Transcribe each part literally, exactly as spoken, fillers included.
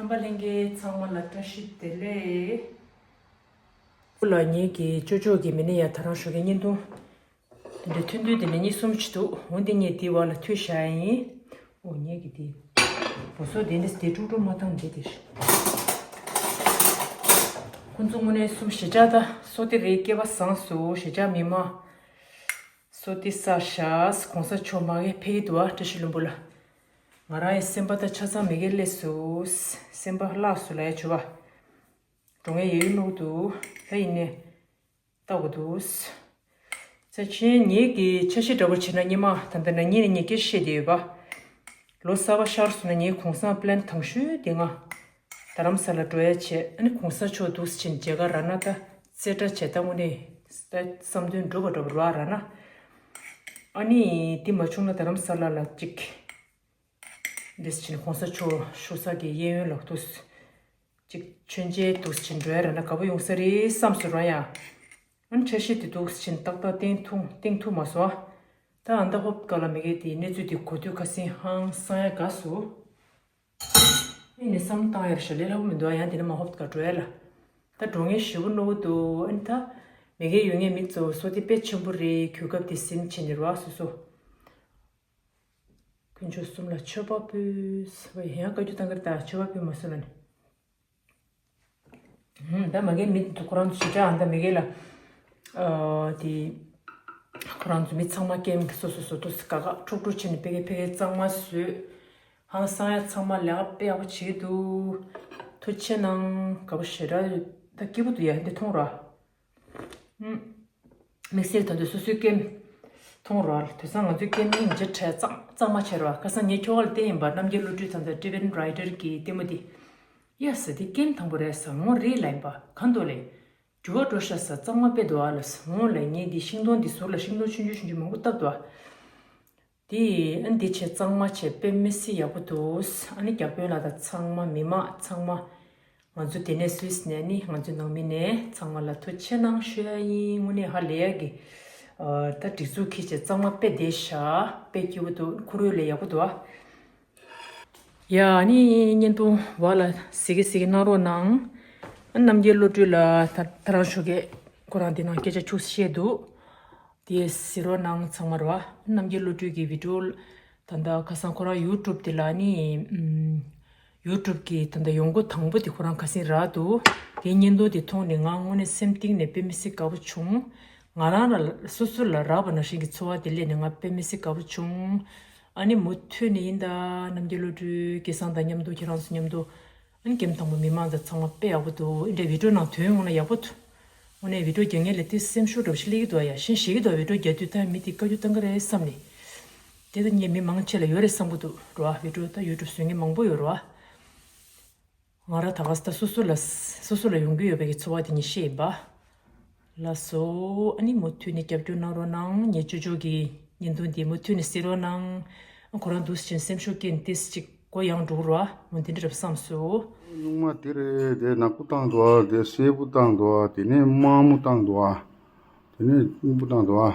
རྣམ་པ་ལྷན་རྒྱས་ཚང་མ་ལ་བཀྲ་ཤིས་བདེ་ལེགས། ཨོ་ལ་ངེད་ཀྱི་ཅོ་ཅོ་གི་མི་ནི་ཡ་ད་རང་ཞོགས་ཀས་བརྙན་ཐུང་། དེ་འདྲའི་ཐུང་ཐུང་དེ་འདྲ་གཉིས་གསུམ་ཞིག་འདུག་འོན་ཏེ་ངས་དེའི་བར་ལ་མཐུད་བཞག་ཡིན། ཨོ་ངེད་ཀྱི་དེ། བུ་སོ་དེ་འདྲ་དེ་དཀྲུག་དཀྲུག་མ་བཏང་དེ་དེ། ཁོ་ཚོ་དངོས་གནས་གསུམ་ཞེ་དྲག་ད་སོ་དེ་རེད་སྐལ་བ་བཟང་སོ་ཞེ་དྲག་མི་མ། སོ་དེ་ས་ཤ་གོང་ས་མཆོག་མ་གི་ཕེ་དུ་བ་བཀྲ་ཤིས་ལྷུན་པོ་ལ། ང་རང་ཡི་སེམས་པ་ད་ཆ་ཚང་མི་གེ་ལས་སུ། སེམས་པ་ལགས་སུ་ལ་ཡ་བྱུ་བ། འགྲོ་ངེས་ཡོད་ནོ་འདུག་ད་ཡིན་ནས། ལྟ་དགོས་འདུག་ཚེ་ཆེན་ངེད་ཀྱི་འཆར་གཞི་འདྲ་པོ་བྱས་ན་སྙེ་མ་ད་ལྟ་ན་ཉིན་ནས་ངས་སྐད་ཆ་བཤད་བསྡད་ཡོད་པ། ལོ་གསར་པ་ཤར་སོང་ན་ངའི་གོང་སང་པི་ལན་དང་ཤོས་དེ་ང་རྡ་རམ་ས་ལ་འགྲོ་ཡ་བྱས། ཨ་ནི་གོང་ས་མཆོག་འདུག་སེ་བྱས་ནས་མཇལ་ཁ་རག་ན་ད་རྩེ་གྲ་བྱས་ད་དངོས་གནས་ད་བསམ་དོན་འགྲུབ་པ་འདྲ་པོ་རག་རག་ན། ཨ་ནི་དེ་མ་བྱུང་ན་རྡ་རམ་ས་ལ་ལ་གཅིག་འདི་ཕྱིན་གོང་ས་མཆོག་བཞུགས་ས་གི་གཡས་གཡོན་ལ་འདུག་སེ་ཅིག་མཆོད་མཇལ་འདུག་སེ་འགྲོ་ཡ་རག་ན་དགའ་པོ་ཡོང་ས་རེད་བསམ་སོང་ར་ཡ། ཨ་ནི་འཆར་གཞི་དེ་འདུག་སེ་ཏག་ཏག་བཏིང་ཐུབ་བཏིང་ཐུབ་མ་སོང་ཨ། ད་ཨ་མདའ་ཧོབ་ཀ་ལ་མི་གེ་དེ་གནས་ཚུལ་དེ་གོ་དུས་ཁ་སང་ཧང་སང་ཡ་དགའ་སོང་། ཨེ་ནས་བསམ་བློ་བཏང་ཡ་རེད་ཤག་ལས་སླ་པོ་མི་འདུག་ཨ། ཡང་དེ་ནས་མ་ཧོབ་ཀ་འགྲོ་ཡ་ལ། ད་འགྲོ་ངེས་ཞེ་པོ་རྣོ་པོ་འདུག་ཨ་ནི་ད་མི་གེ་ཡོད་ངེས་མི་གཙོ་བོ་སོ་དེ་དཔེ་ཆེན་པོ་རེད། གོ་སྐབས་དེ་ཟིན་བྱས་ནས་ར་སོ་སོ། དཀོན་མཆོག་གསུམ་ལ་མཆོད་པ་ཕུལ། ཡང་བཀའ་བརྒྱུད་བཏང་གི་རེད་ད་མཆོད་པ་ཕུལ་མ་སོང་ལ་ནི། ཧུམ། ད་མ་གིའི་མི་འདུག་ཁོ་རང་ཚོ་ཞེ་དྲག་ཨ་ད་མ་གིའི་ལ། ཨ་དེ། ཁོ་རང་ཚོ་མི་ཚང་མ་ཀེམ་སོ་སོ་སོ་དུ་སི་ཀ་ཀ་ཁྲུག་ཁྲུག་བྱས་ནས་ཕ་གི་ཕ་གི་གཙང་མ་བཟོས། ཧང་སང་ཡ་ཚང་མ་ལས་ཀ་དཔེ་ཡག་པོ་བྱེད་ཀྱི་འདུག་ཐུགས་རྗེ་ཆེ་གནང་། དགའ་པོ་ཞེ་དྲག་ཡོད། ད་སྐྱིད་པོ་འདུག་ཡ་འདི་མཐོང་ར། དམིགས་བསལ་ད་དུང་སོ་སོའི་ཀེམ་མཐོང་རོགས། དེང་སང་ང་ཚོའི་ཀེམ་སྙིང་རྗེ་ཕྲད་གཙང་གཙང་མ་བྱས་རོགས། ཁ་སང་ངས་ཁྱོ་ག་ལ་བསྟན་ཡིན་པ། རྣམ་རྒྱལ་བློ་གྲོས་ད་ལྟ་ཏི་བེ་ཊན་རའི་ཊར་གྱི་ལྟད་མོ་འདི། ཡ་ཟེར་དེ་ཀེམ་དང་པོ་རེད་ཟེར། འོ་རེད་ལབ་ཡིན་པ། གང་འདུག་ལས། འགྱུར་བ་འགྲོ་ཤག་ཟེར། གཙང་མ་དཔེ་འདུག་ཨ་ལ་ཟེར། འོ་ལས་ངས་འདི་ཤིང་སྡོང་འདི་ཟུར་ལ་ཤིང་སྡོང་ཆུང་ཆུང་ཆུང་ཆུང་མང་པོ་བཏབ་འདུག་ཨ། དེ་ཨ་འདི་བྱས་གཙང་མ་བྱས་དཔེ་མི་སྲིད་ཡག་པོ་འདུག་ཨ་ནི་རྒྱ་དཔོན་ལགས་དང་ཚང་མ་མི་མང་ཚང་མ། ང་ཚོ་དེ་ནས་སུད་སི་ནས་ནི་ང་ཚོའི་ནང་མི་ནས་ཚང་མ་ལ་ཐུགས་རྗེ་ཆེ་གནང་ཞུ་ཡ་ཡིན། དངོས་གནས་ཧ་ལས་ཡ་གི། ཨ་ད་སྒྲིག་འཛུགས་ཁྱེད་ཀྱི་གཙང་མ་དཔེ་བདེ་ཤག་དཔེ་སྐྱིད་པོ་འདུག་ཁོར་ཡུག་ལས་ཡག་པོ་འདུག་ཨ། ཡ་ཨ་ནི་བརྙན་ཐུང་བ་ལ་གཟིགས་གི་གཟིགས་གི་གནང་རོགས་གནང་། རྣམ་རྒྱལ་བློ་གྲོས་ལ་ད་ད་རང་ཞོགས་ཀས་ཁོ་རང་དེ་ནང་སྐད་ཆ་ཁྱུག་བཤད་འདུག་དེ་གཟིགས་རོགས་གནང་ཚང་མ་རོ། རྣམ་རྒྱལ་བློ་གྲོས་ཀྱི་བི་ཌིའོ་ད་ལྟ་ཁ་སང་ཁོ་རང་ཡུ་ཊུབ་དེ་ལ་ནི། ཡུ་ཊུབ་ཀྱི་ད་ལྟ་ཡོང་སྒོ་དང་པོ་དེ་ཁོ་རང་ཁ་སང་རག་འདུག་དེའི་བརྙན་ཐུང་དེ་མཐོང་ནས་ང་དངོས་གནས་སེམས་གཏིང་ནས་དཔེ་མི་སྲིད་དགའ་པོ་བྱུང་། ང་རང་ལ་སོ་སོ་ལ་རག་པ་ནང་བཞིན་གྱི་ཚོར་བ་དེ་སླེབས་ནས་ང་དཔེ་མི་སྲིད་དགའ་པོ་བྱུང་། ཨ་ནི་མུ་མཐུད་ནས་ཡིན་ད། རྣམ་རྒྱལ་བློ་གྲོས་སྐལ་བཟང་དང་མཉམ་དུ་ཁྱེད་རང་ཚོ་མཉམ་དུ། ཨ་ནི་ཀེམ་དང་པོ་མི་མང་དང་ཚང་མ་དཔེ་ཡག་པོ་འདུག་འདི་འདྲའི་བི་ཌིའོ་ནང་ཐོན་འོང་ན་ཡག་པོ་འདུག་དངོས་གནས་བི་ཌིའོ་རྒྱག་མཁན་ལ་དེ་སེམས་ཤུགས་འདྲ་པོ་ཞིག་སླེབས་ཀྱི་འདུག་ཡ། གཞན་ཞིག་གི་འདུག་བི་ཌིའོ་རྒྱག་དུས་ད་མི་དེ་བཀའ་བཀྱོན་བཏང་གི་རེད་བསམ་ནས། དེ་ད་ངས་མི་མང་ཆེ་ལ་ཡོད་རེད་བསམ་གི་འདུག་རོ། བི་ཌིའོ་ད་ཡུ་ཊུབ་བཟོ་མཁན་མང་པོ་ཡོད་རོ། ང་རང་ད་ག་ས་ད་སོ་སོ་ལ་སོ་སོ་ལ་ཡོང་གི་ཡོད་པའི་གི་ཚོར་བ་དེ་ངས་བཤད་ཡིན་པ། ལགས་སོ། ཨ་ནི་མུ་མཐུད་ནས་རྒྱབ་སྐྱོར་གནང་རོགས་གནང་། ངའི་ཅོ་ཅོ་གི་བརྙན་ཐུང་འདི་མུ་མཐུད་ནས་གཟིགས་རོགས་གནང་། ཁོ་རང་འདུག་སེ་བྱས་ནས་སེམས་ཤུགས་སྐྱེད་ནས་ཏོག་ཙམ་ཅིག་མགོ་ཡང་འགྲོ་རོགས། འོ་འདི་འདྲ་རེད་བསམ་སོང་། སྨྱུག་མ་དེ་རེད། དེ་ནག་པོ་བཏང་འདུག་ཨ། དེ་སེར་པོ་བཏང་འདུག་ཨ། དེ་ནས་དམར་མོ་བཏང་འདུག་ཨ། དེ་ནས་སྔོན་པོ་བཏང་འདུག་ཨ།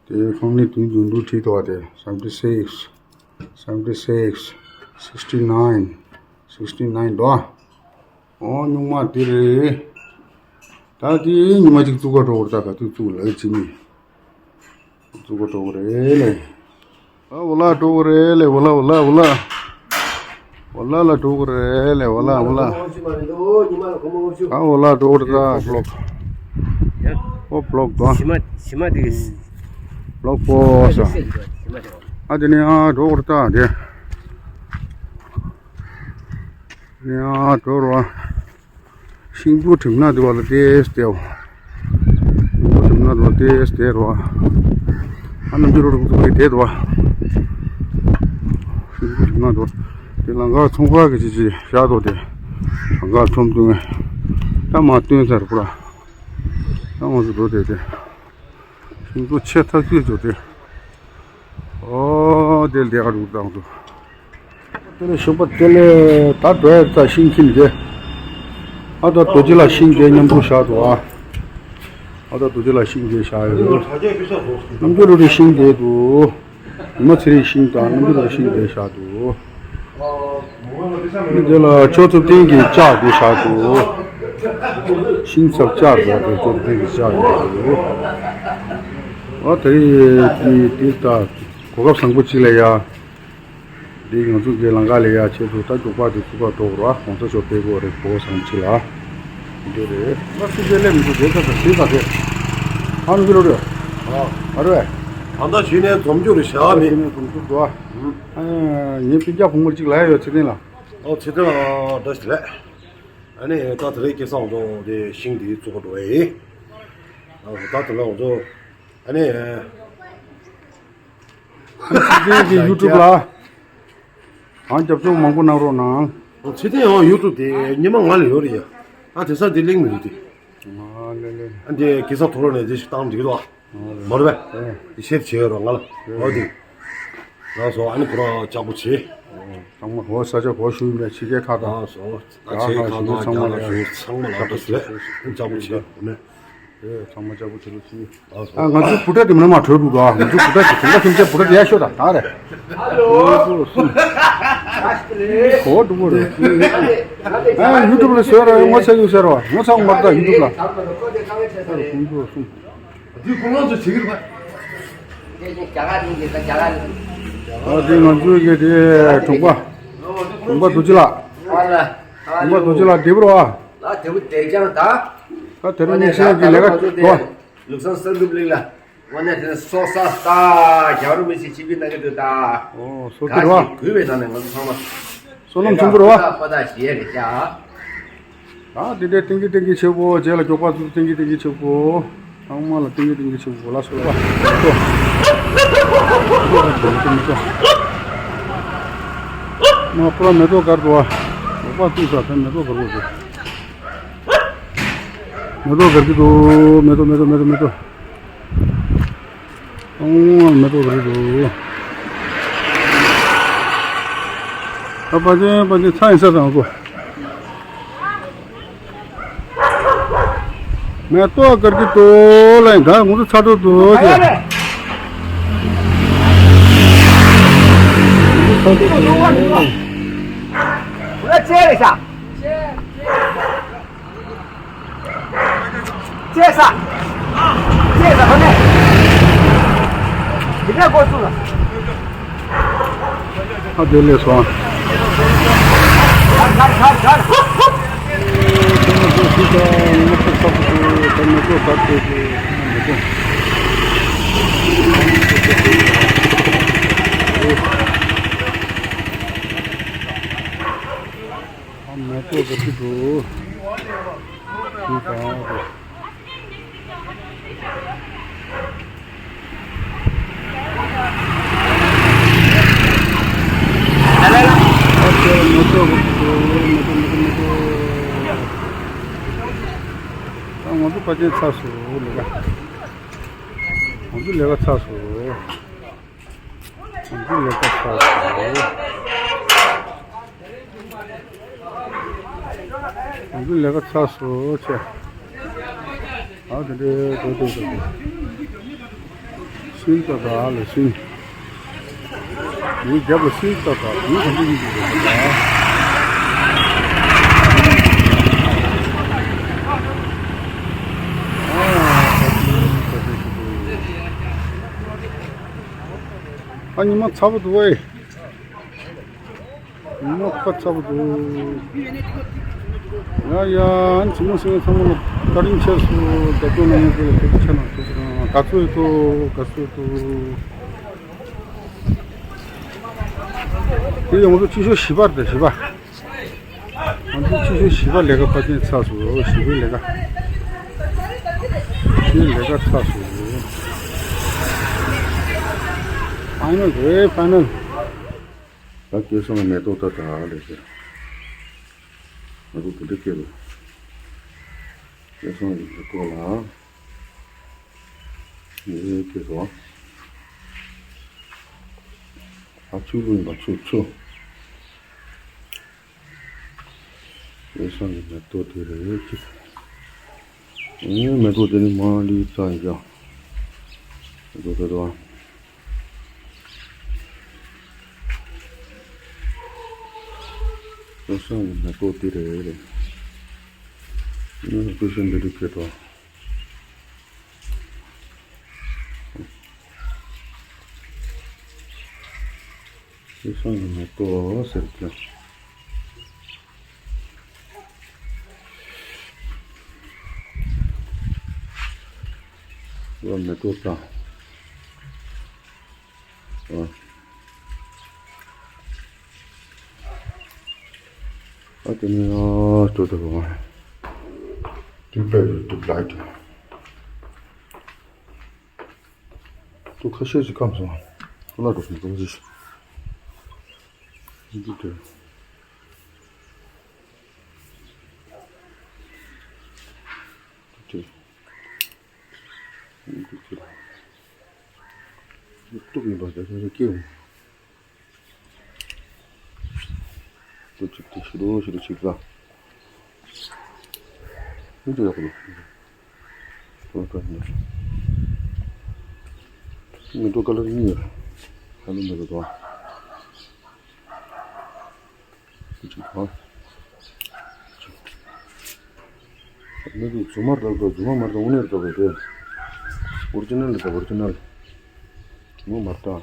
དེ་ཁང་གླིང་དུང་དུང་དུ་བྲིས་འདུག་ཨ། དེ་seventy six, seventy six, sixty nine, sixty nine འདུག་ཨ། ཨོ་སྨྱུག་མ་དེ་རེད། ད་དེ་ཉི་མ་གཅིག་བཙུགས་ག་འགྲོ་བར་ད་ག་དུས་བཙུགས་ལ་ཅི་མི་བཙུགས་ག་འགྲོ་གི་རེད་ལེ། ཨ་འོ་ལ་འགྲོ་གི་རེད་ལེ། འོ་ལ་འོ་ལ་འོ་ལ། འོ་ལ་ལ་འགྲོ་གི་རེད་ལེ། འོ་ལ་འོ་ལ། ཨ་འོ་ལ་འགྲོ་གི་རེད་ད་བློག་ཨོ་བློག་གོ་ཞི་མ་ཞི་མ་དེ་གི་བློག་པོ་ས། ཞི་མ་དེ་གི་ཨ་དེ་ནས་ཨ་འགྲོ་གི་རེད་ད་དེ། ནས་ཨ་འགྲོ་རོ། ཤིང་ཕོ་གྲིམ་ན་དེ་བ་ལ་ཏེས་ཏེའོ། ཤིང་ཕོ་གྲིམ་ན་དེ་བ་ལ་ཏེས་ཏེ་རོ། ཨ་ནམ་རྒྱུན་རོ་རུ་ཏུ་ཏེ་དེ་བ། ཤིང་ཕོ་གྲིམ་ན་དེ་བ། དེ་ལང་ཀ་ཚོང་ཁ་གི་ཅི་ཅི་བཞག་དོ་དེ། ལང་ཀ་ཚོང་དུ་ངས། ད་མ་སྟོན་ཚར་པ། ད་ང་ཚོ་འགྲོ་དེ་དེ། ཤིང་ཏོག་ཆེ་ཐག་ཆོད་འཇོག་སྟེ། ཨོ་དེ་ལས་ཨ་རུ་དང་དུ། དེ་ལས་ཞོགས་པ་དེ་ལས་ད་འགྲོ་ཡ་ད་ཤིང་ཁྱིམ་དེ། ཨ་ད་རྡོ་རྗེ་ལ་ཤིང་དེ་མཉམ་དུ་བཞག་འདུག་ཨ། ཨ་ད་རྡོ་རྗེ་ལ་ཤིང་དེ་བཞག་ཡོད། རྣམ་རྒྱལ་རུ་རི་ཤིང་དེ་འདུག་ཉི་མ་ཚེ་རིང་ཤིང་དང་རྣམ་རྒྱལ་རུ་རི་ཤིང་དེ་བཞག་འདུག་འདི་ལ་ལྕགས་ཐུབ་བསྟན་གྱི་ལྕགས་འདི་བཞག་འདུག་ཤིང་ཚབ་ལྕགས་ཟེར་ཏེ་ལྕགས་ཐུབ་བསྟན་གྱི་ལྕགས་ཡོད་འདུག་ཨ་དེ་རིང་འདི་འདི་ད་གོ་སྐབས་བཟང་པོ་ཅིག་ལ་ཡ། འདི་ང་ཚོ་གི་ལམ་ཁ་ལ་ཡ་ཆེད་དུ་ད་མགྱོགས་པ་དེ་ཚུགས་པ་འགྲོ་ར་གོང་ས་མཆོག་ཕེབས་དགོས་རེད་གོ་བཟང་ཅིག་ལ། འདི་རེད། ང་སུ་ཚོད་སླེབས་མི་འདུག་དེ་ཚོ་ད་ཟིན་ད་དེ། ཨ་ནུ་གི་རོ་རེད། ཨ་རེད། ད་ལྟ་བྱས་ནས་འཛོམས་རྒྱུ་རེད་བྱ་བ་མེད། ངས་སྤུན་ཀྱག་བུ་མོ་གཅིག་ལ་ཡོད་ཚེ་བརྟན་ལ། ཨོ་ཚེ་བརྟན་ལགས་བཀྲ་ཤིས་བདེ་ལེགས། ཨ་ནི་ད་དེ་རིང་སྐལ་བཟང་ཚོ་དེ་ཤིང་དེ་བཙུགས་འགྲོ་ཡིན། ཨ་ད་དེ་ལ་ང་ཚོ་ཨ་ནི་ཚེ་བརྟན་གྱི་ཡུ་ཊུབ་ལ་ཨང་རྒྱབ་སྐྱོར་མང་པོ་གནང་རོགས་གནང་། ཚེ་བརྟན་ཡང་ཡུ་ཊུབ་དེ་ཉི་མ་ང་ལ་ཡོད་རེད་ཡ། ཨ་དེང་སང་དེ་གླེང་མི་འདུག་དེ། ཨ་ལེ་ལེ། ཨ་འདི་སྐལ་བཟང་དོ་རོ་ནས་དེ་ཞིག་བཏང་འགྲིག་གི་འདུག་ཨ། མ་རེད་པས། དེ་ཤེར་བྱེད་རོགས་ང་ལ་འོ་དེ། ལགས་སོ་ཨ་ནི་ཁོ་རང་ལྕགས་པོ་བྱེད། ཚང་མ་གོ་ས་ཆ་གོ་ཞུ་མེད་ཕྱི་རྒྱལ་ཁག་དང་། ལགས་སོ་ད་ཕྱི་རྒྱལ་ཁག་དང་རྒྱ་ལ་ཞུ་ཚང་མ་ལ་ལགས་སོ་ལྕགས་པོ་བྱེད་ཨ་ནི་ལྕགས་པོ་བྱེད་འོ་ནས། ཚང་མ་ལྕགས་པོ་བྱེད་ལ་ཕྱིན། ལགས་སོ། ཨ་ང་ཚོའི་བུ་ཕྲུག་དེ་མིན་ན་མ་གྲོལ་འདུག་ཨ། ང་ཚོའི་བུ་ཕྲུག་དེ་དེ་འདྲ་ཁྱིམ་ཚེ་བུ་ཕྲུག་དེ་ཡ་ཤོད་དང་ད་རེད། ཧ་ལོ། གོ་འགྲོ་གོ་རེད། ཨ་ཡུ་ཊུབ་ལ་བཟོས་ར་ངོ་ཚ་ཡུ་ཟེར་བ་ངོ་ཚ་མར་ད་ཡུ་ཊུབ་ལ། ཁོང་ཚོ་གསུམ། དེ་ཁོང་རང་ཚོ་བྱེད་ཀྱི་རེད་པ། ཨ་དེ་ང་ཚོའི་གི་དེ་གྲོང་པ། གྲོང་པ་རྡོ་རྗེ་ལགས། གྲོང་པ་རྡོ་རྗེ་ལགས་བདེ་པོ་རེད་པ། ལ་དེ་བུ་དེ་ཀྱང་ད། ད་དེ་རིང་ངས་བཤད་ཀྱི་ལས་ཀ་གོ། ལུགས་སང་གསར་འགྲུབ་གླིང་ལ། དངོས་གནས་དེ་ནི་སོ་ས་ལྟ་རྒྱ་རུ་མི་ཞིག་ཕྱི་པའི་ནང་གི་དུས་ད། ཨོ་སོ་ག་ཏི་རོ། ཞིག་གུས་པའི་ནང་ནས་ང་ཚོ་ཚང་མ། བསོད་ནམས་ཆེན་པོ་རོ། ཁོ་ད་ཞེས་རེད་ཅག་ཨ་དེ་འདྲའི་ཏིང་གི་ཏིང་གི་ཆེ་བོ་རྗེས་ལ་མགྱོགས་པ་ཚུར་ཏིང་གི་ཏིང་གི་ཆེ་བོ། ཚང་མ་ལ་ཏིང་གི་ཏིང་གི་ཆེ་བོ་ལ་སོགས་པ། མི་ཚོ། མི་ཚོ། མ་པུ་ར་མེ་ཏོག་དཀར་འདུག་ཨ། མགྱོགས་པ་ཚུར་ས་ད་མེ་ཏོག་དཀར་པོ་འདུག་མེ་ཏོག་དཀར་གྱི་འདུག་མེ་ཏོག་མེ་ཏོག་མེ་ཏོག་མེ་ཏོག་ཨང་། མེ་ཏོག་རེད་འདུག་ཨ་པ་ཅན་པ་ཅན་ཚ་ཡིན་ས་དང་གོ། མེ་ཏོག་དཀར་གྱི་འདུག་ལ་ཡིན་ད་ངུ་ཚོ་ཚ་འདུག་འདུག་ཅེས། ཅེས་རེད་ཤག་ཅེས་ས། ཅེས་ས་ཧོ་ནེ། འདི་འདྲ་གོ་སོང་ལ། ཨ་དེ་ལས་སོང་། གར་གར་གར་གར། ཨ་མེ་ཏོག་གི་ཁྲི་འདུག་ཁྲི་དང་། ཨ་ཙི་མེ་ཏོག་གི་ཁྲི་འདུག་མེ་ཏོག་མེ་ཏོག་མེ་ཏོག་ད་ང་ཚོ་ཕལ་ཆེར་ཚར་སོང་ལས་ཀ་ང་ཚོ་ལས་ཀ་ཚར་སོང་། ང་ཚོ་ལས་ཀ་ཚར་སོང་། ང་ཚོ་ལས་ཀ་ཚར་སོང་ཆེ། ཨ་དེ་འདྲའི་འགྲོ་འདུག་ཟེར་ཏེ། ཤིང་ཏོག་དག་ལ་ཤིང་། མི་རྒྱབ་ལ་ཤིང་ཏོག་དག་མི་གང་འདྲ་ཡིན་འདུག་ཟེར་ཏེ། ཨ་ཉི་མ་ཚ་པོ་འདུག་ཨེ། མ་པ་ཚ་པོ་འདུག་ཡ་ཡ་ཨ་ནི་ཚང་མ་སེང་ཚང་མ་ལ་བཀའ་དྲིན་ཆེ་སོ། རྒྱབ་སྐྱོར་གནང་མཁན་དེ་ལ་ཐུགས་རྗེ་ཆེ་གནང་། ཐུགས་རྗེ་གནང་། དགའ་ཚོར་ཡོད་དོ། དགའ་ཚོར་ཡོད་དོ། དེ་ཡང་ང་ཚོ་ཆུ་ཤོག་བཞི་པ་རེད། བཞི་པ། ང་ཚོ་ཆུ་ཤོག་བཞི་པ་ལས་ཀ་ཕལ་ཆེར་ཚར་སོང་། བཞི་པའི་ལས་ཀ་བཞི་པའི་ལས་ཀ་ཚར་སོང་། ཕའི་ནལ་རེད། ཕའི་ནལ། ད་སྐལ་བཟང་ལ་མེ་ཏོག་ད་ད་ལས་ཟེར། ང་ཚོ་དེ་འདྲ་སྐྱེས་འདུག་སྐལ་བཟང་ཡིན་པའི་སྐོར་ལ་ངས་སྐྱེས་སོང་། ཨ་ཆུ་ལུ་ཡིན་པ་ཆུ་ཆུ། སྐལ་བཟང་གི་མེ་ཏོག་དེ་རེད་ཅིག་ཨེ་མེ་ཏོག་དེ་ནི་མ་ལི་ཙང་ཡིན་ཀྱང་། མེ་ཏོག་དེ་དང་། སྐལ་བཟང་གི་མེ་ཏོག་འདི་རེད། ནི་ཀུ་ཤུ་འདི་རིགས་ཁེ་ཏོ། སྐལ་བཟང་གི་མེ་ཏོག་ཟེར་གྱི། ལ་མེ་ཏོག་དང་། ཨ། ཨ་དེ་ནས་ཨ་ཏོ་ཏོ་བ། ཏུ་པེ་ཏུ་ལའི་ཏུ། ཏུ་ཁ་ཤས་ཤིག་སྐམ་སོང་། ཏུ་ལ་ཏུ་སོང་ཏུ་ཁ་ཤས་ཤིག་ཏུ་ཏུ། ཏུ་ཏུ། ཏུ་ཡིན་པ་དེ་ཁ་ཤས་སྐྱེ་འོང་། ཏུ་ཅིག་ཏུ་ཤི་རུ་ཤི་རུ་ཅིག་ལ། ཨུ་ཏུ་ཡག་པོ་འདུག་ཨུ་ཏུ་ནི། མི་འགྲོ་ཀ་ལར་གཉིས་ཡོད། ཧ་ལུ་མི་འགྲོ་དོ། ཨུ་ཅིག་ཧ། མི་འདུག་རྫུན་མ་རེད་དོ། རྫུན་མ་མ་རེད་དོ། དངོས་གནས་རེད་དོ། ག་རེ། ཨོ་རི་ཇི་ནལ་རེད་དོ། ཨོ་རི་ཇི་ནལ། རྫུན་མ་མ་རེད་དོ།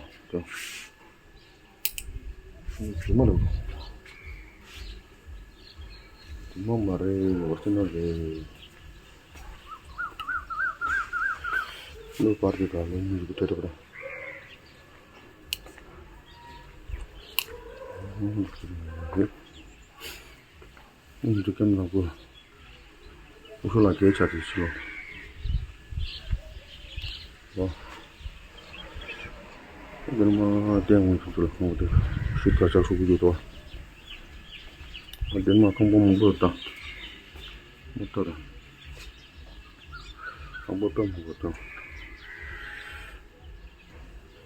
རྫུན་མ་རེད། རྫུན་མ་མ་རེད། ཨོ་རི་ཇི་ནལ་རེད། ལོ་བར་དུ་དང་ལོ་གཉིས་རིག་ཐོས་ཐོབ་ར། འདི་ཀེམ་ནག་པོ། ཨུ་ཤུ་ལ་སྐད་ཆ་དེ་ཤི་ལོ། ཨོ། རྒྱལ་མ་བསྟན་དབང་ཕྱུག་ལ་ཁོང་དེ་ཤི་ཁ་ཆག་ཤུགས་ཀྱིས་དོ། རྒྱལ་མ་ཁང་པ་མང་པོ་དང་། མོ་ཏོ་དང་། ཁང་པ་དཔེ་མང་པོ་དང་།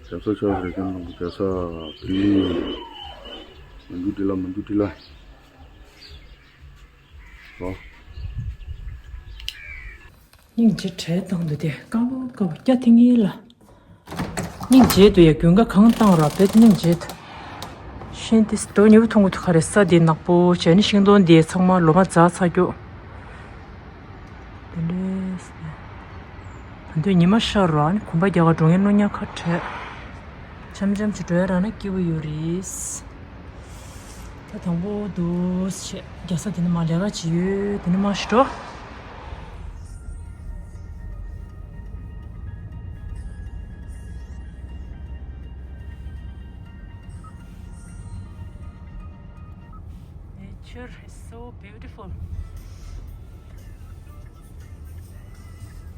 རྒྱ་ས་ཆགས་རེད། ཀྱང་རྒྱ་ས་བིལ་ལིང་། མི་འདུག་འདི་ལ། མི་འདུག་འདི་ལ། ཨོ། སྙིང་རྗེ་བྲལ་བཏང་འདུག་དེ་དཀར་པོ་དཀར་པོ་སྐྱ་ཐིང་ངེ་ལ། སྙིང་རྗེ་འདུག་ཡ། དགུན་ཁ་གང་བཏང་ར་བེད་སྙིང་རྗེ་འདུག་ཤིན་ཏུ་དོ་ཉེ་བོ་མཐོང་གི་འདུག་ག་རེ། ས་འདི་ནག་པོ་བྱས་ནི་ཤིང་སྡོང་འདི་ཚང་མ་ལོ་མ་འཛག་ཚར་རྒྱུ། དེ་འདྲས། ད་དུང་ཉི་མ་ཤར་ར་ནི་གོམ་པ་རྒྱག་ག་འགྲོ་ངེ་རླུང་ཉག་ཁ་བྲལ། འཆམ་འཆམ་ཅིག་འགྲོ་ཡ་རག་ན་སྐྱིད་པོ་ཡོད་རེད། ད་དང་པོ་འདུག་སེ་བྱས་རྒྱ་ས་དེ་ནས་མར་ལས་ཀ་ཅིག་ཡོད། དེ་ནས་མར་ཞིག་འགྲོ། Nature is so beautiful.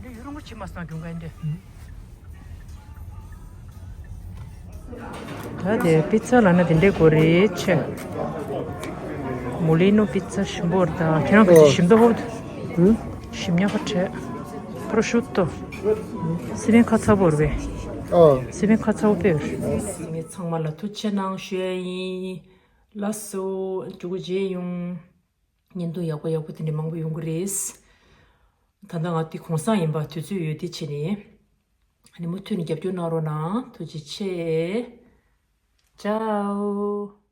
འདི་ཡུན་རིང་པོ་ཕྱིན་མ་སོང་། དགུན་ཁ་འདི། ད་དེ་པི་ཙ་ལབ་ན་དེ་འདྲའི་དགོས་རེད་ཆེ། མོ་ལི་ནོ་པི་ཙ་ཞིམ་པོ་རེད། ད་ཁྱེད་རང་གི་ཞིམ་ད་ཧོབ། ཞིམ་ཉག་པ་བྲལ། པྲོ་ཤུ་ཏོ། སི་པན་ཁ་ཚ་པོ་རེད་པས། སི་པན་ཁ་ཚ་པོ་དཔེ་རེད། ངས་ཚང་མ་ལ་ཐུགས་རྗེ་གནང་ཞུ་ཡ་ཡིན། ལགས་སོ། མཇུག་མཇལ་ཡོང་། བརྙན་ཐུང་ཡག་པོ་ཡག་པོ་དེ་འདྲ་མང་པོ་ཡོང་གི་རེད། ད་ལྟ་ང་འདི་གུང་སེང་ཡིན་པ་དུས་ཚོད་ཡོད་དེ་བྱས་ནས། ཨ་ནི་མུ་མཐུད་ནས་རྒྱབ་སྐྱོར་གནང་རོགས་གནང་། ཐུགས་རྗེ་ཆེ། ཅའོ།